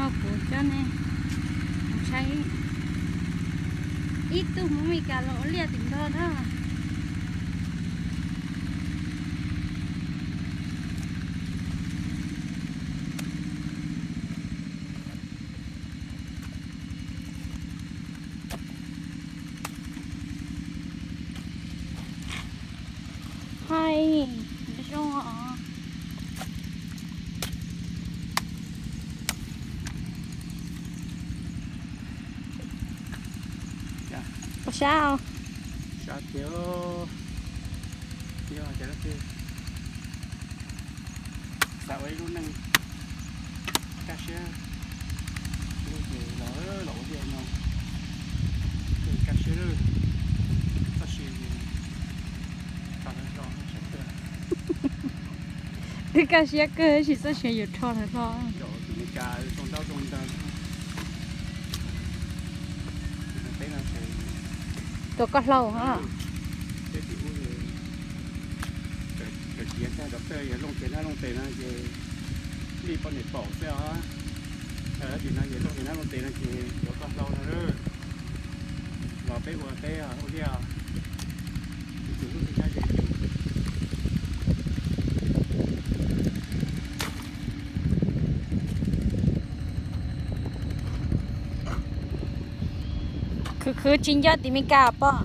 Kuv coj nej saib ib tug Hmoob Mes Kas los ua liaj tim nrog na. Hais zoo os. Puas sab os? Sab tiag. Yog tias leej twg xav ua ib lub neej kaj siab, lub ces los los ua liaj no, kaj siab, txoj sia, twb kaj siab kawg tab sis txoj sia yus rho hlo hlo. Tus Mes Kas zoo ntaub zoo ntawv, peb no ces tuav koj hlau os. Peb tim ub cov ciav tag rov qab yog looj tes nab looj tes no ces lij poj niam paum xwb os. Tim no ces looj tes nab looj tes no ces tuav koj hlau no los peb ua teb ua liaj. Tus lub tij nab ces yus khwv khwv tsis nco tim Mes Kas pom.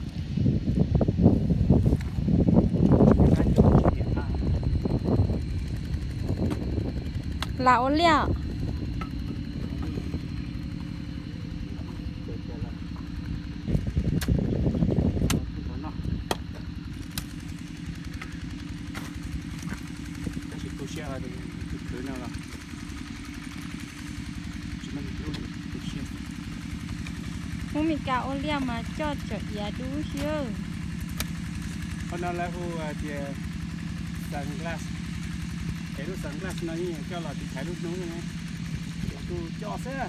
Lam ua liaj. Tab sis tu siab, tus khwv no los tsis muaj neeg hlub, tu siab. Hmoob Mes Kas ua liaj mas coj cov iav dub xwb. Qhov no lawv hu tias sunglass, es lub sunglass no yeej yog coj los tiv thaiv lub hnub ne, ces kuj coj xwb.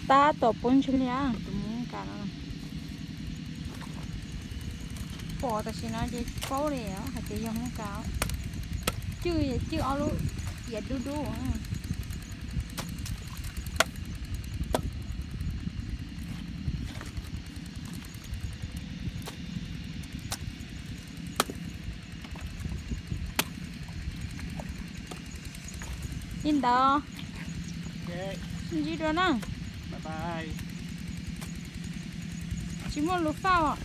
Tab tom poob ntseg li tus Hmoob Mes Kas no. Pom tam sim no ces paub li hais tias yog Hmoob Mes Kas. Cwj, cwj ob lub iav dub dub. Li ntawd, ntsib dua na. Tsis muaj lus faj os.